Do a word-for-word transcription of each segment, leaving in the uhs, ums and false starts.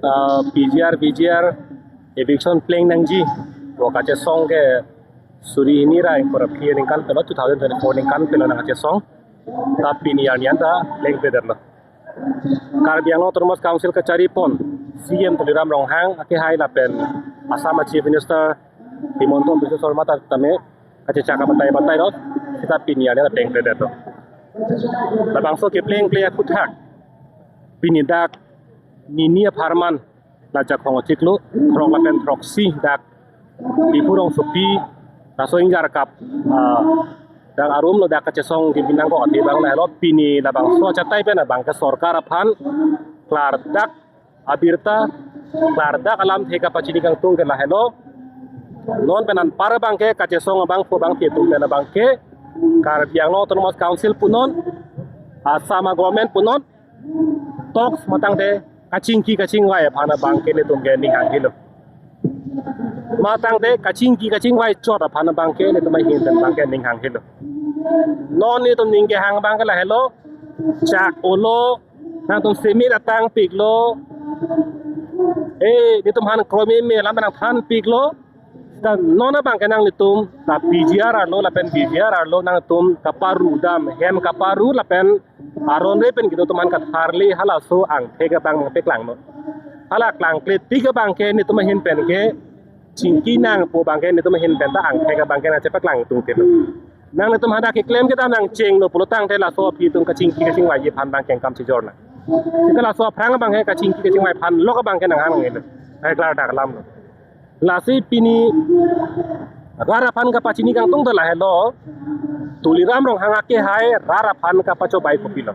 Ah, P G R, V G R, eviction pleng nangji. Bo kachesong ke suri hini ra ingkoi ra phli aningkan pen lo, two thousand twenty-four aningkan pen lo nangkachesong. Ta pini arni an ta plengpledetlo. Karbi Anglong Autonomous Council kachari pon, C M Tuliram Ronghang akehai lapen Assam Chief Minister Himanta Biswa Sarma ta tame kachechak abatai batai lo, seta pini arni an ta plengpledetlo. Labangso keplengple aphuthak pini dak nini apharman, la Jakhong achiklo throk lapen throksi dak Diphu rongsopi, laso ingjar kap, ah, dak arum lo dak kachesong kibinang ko athe abang lahelo. Pini labangso achatai pen abang ke sorkar aphan klardak abirta, klardak alamthe kapachini kangtung ke lahelo. Non pen anpar abang ke kachesong abangphu abangphi atum pen abang ke Karbi Anglong Autonomous Council punon, Assam government punon, talks matangte kachingki kachingvai aphan abang ke netum ke ning hanghe lo. Matangte kachingki kachingvai chot aphan abang ke netum ahin pen abang ke ning hanghe lo. Non netum ning kehang abang ke lahelo, chak olo, nangtum semit atang piklo, eh, netum han kromi me lam nangthan piklo. Ta non abang ke nanglitum, ta P G R arlo lapen V G R arlo nangtum kaparu dam, hem kaparu lapen aron re pen kedo atum aphan katharli halaso angthek abang paklangnon. Hala klangkle tik abang ke netum ahin pen ke chingki nangpo abang ke netum ahin pen ta angthek abang ke nangchepaklang tungte lo. Nanglitum hadak keklem kedam nangchenglo pulotangte laso aphi atum kachingki kachingvai aphan abang kengkam chijor nang. Seta laso aphrang abang ke kachingki kachingvai aphan lok abang ke nanghang nangilo. Hai klardak alam lo. Lasi pini rat aphan kapachini kangtung ta lahelo, Tuliram Ronghang akehai rat aphan kapachobei kopilo.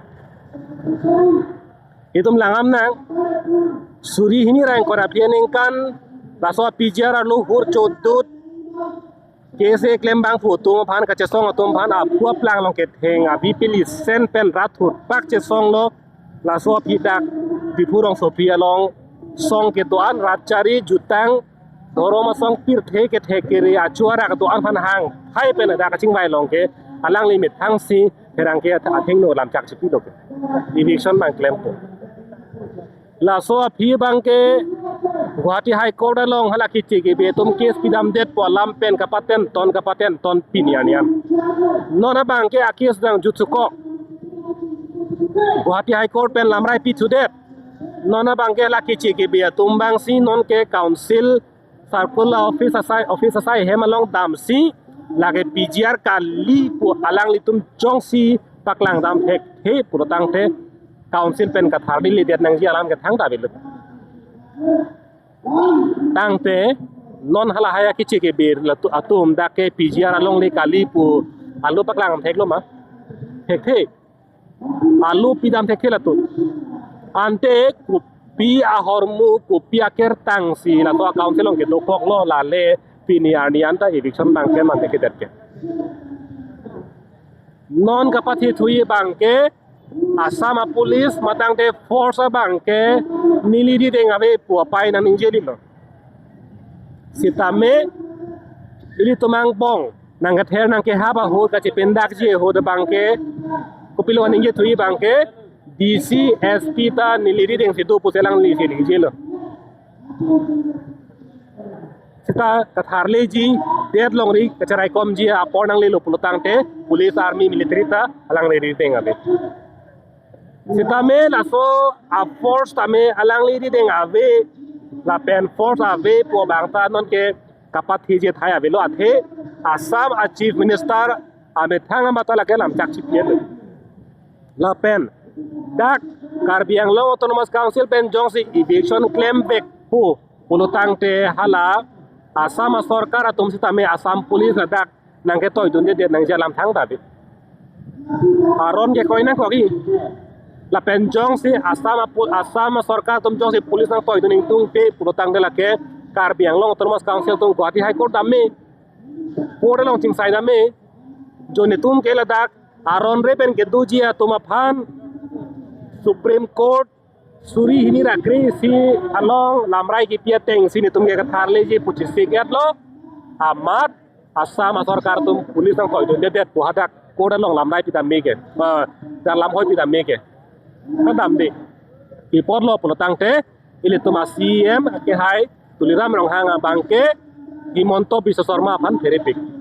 Itum langdam nang, suri hini ra ingkoi ra phli aningkan laso P G R arlo hur chodut, case keklem abangphu atum aphan, kachesong atum aphan aphu aplang along ketheng avi pili sen pen rat thurpak chesonglo. Laso aphi dak Diphu rongsopi along song kedo-an, rat chari, jutang, dhorom asong, pirthe kethek kere, achu arak do-an aphan hang hai pen dak kachingvai along ke alangli methang si pherangke athengno lamchak chipilo ke. Eviction abang klempo. Laso aphi abang ke Guwahati High Court along hala keche kebe atum case pidamdet pu alam pen kapaten ton kapaten ton pini arni an. Non abang ke a-case nangjut sukok. Guwahati High Court pen lamrai pithudet. Non abang ke hala keche kebe atum abang si non ke council circle office asai, office asai hem along damsi lake P G R kali pu alanglitum jongsi paklang dam thekthe pulotangte council pen katharli ledet nangji alam ke thangta avelo. Tangte non halahai akeche kebe atum dak ke P G R alongle kali pu alu paklang theklo ma? Thekthe. Alu pidam thekthe latum. Ante kopi ahormu, kopi akertang si laso a-council along kedokoklo, lale pini arni an ta eviction abang ke mante kedet ke. Non kapathe thuji abang ke Assam a-police matangte force abang ke neli rideng ave pu apai nangningjelo. Sitame ilitum angbong nangkether nangkehap ahut, kachependakji ahut abang ke kopilo ningje thuji abang ke D C, S P ta neli rideng si do pusi alangli si ningjelo. Seta katharleji det longri kacheraikomji apor nanglelo pulotangte police, army, military ta alangli rideng ave. Sitame laso a-force tame alangli rideng ave lapen force ave pu abang ta non ke kapatheji athai avelo, athe Assam a-Chief Minister amethang amat ta lake lamchak chipi-etlo. Lapen dak Karbi Anglong Autonomous Council pen jongsi eviction klem vekpo pulotangte hala Assam a-sorkar atum sitame Assam police ladak nangketoidundedet nangji alam thangta ave. Aron ke koi nangkok-i. Lapen jongsi Assam a-pu-, Assam a-sorkar atum jongsi police nangtoidun ingtungte pulotangte lake Karbi Anglong Autonomous Council atum Guwahati High Court dam me, court along chingsai dam me. Jo netum ke ladak aron re pen kedoji atum aphan Supreme Court suri hini ra kre-isi along lamrai kipi ateng si netum ke katharleji pu chesik-etlo. Amat Assam a-sorkar atum police nangtoidundedet pu hadak court along lamrai pidam me ke, eh, dak lamhoi pidam me ke. Kadamde. Pi apotlo pulotangte ilitum a-C E M akehai Tuliram Ronghang abangke Himanta Biswa Sarma aphan pherepik.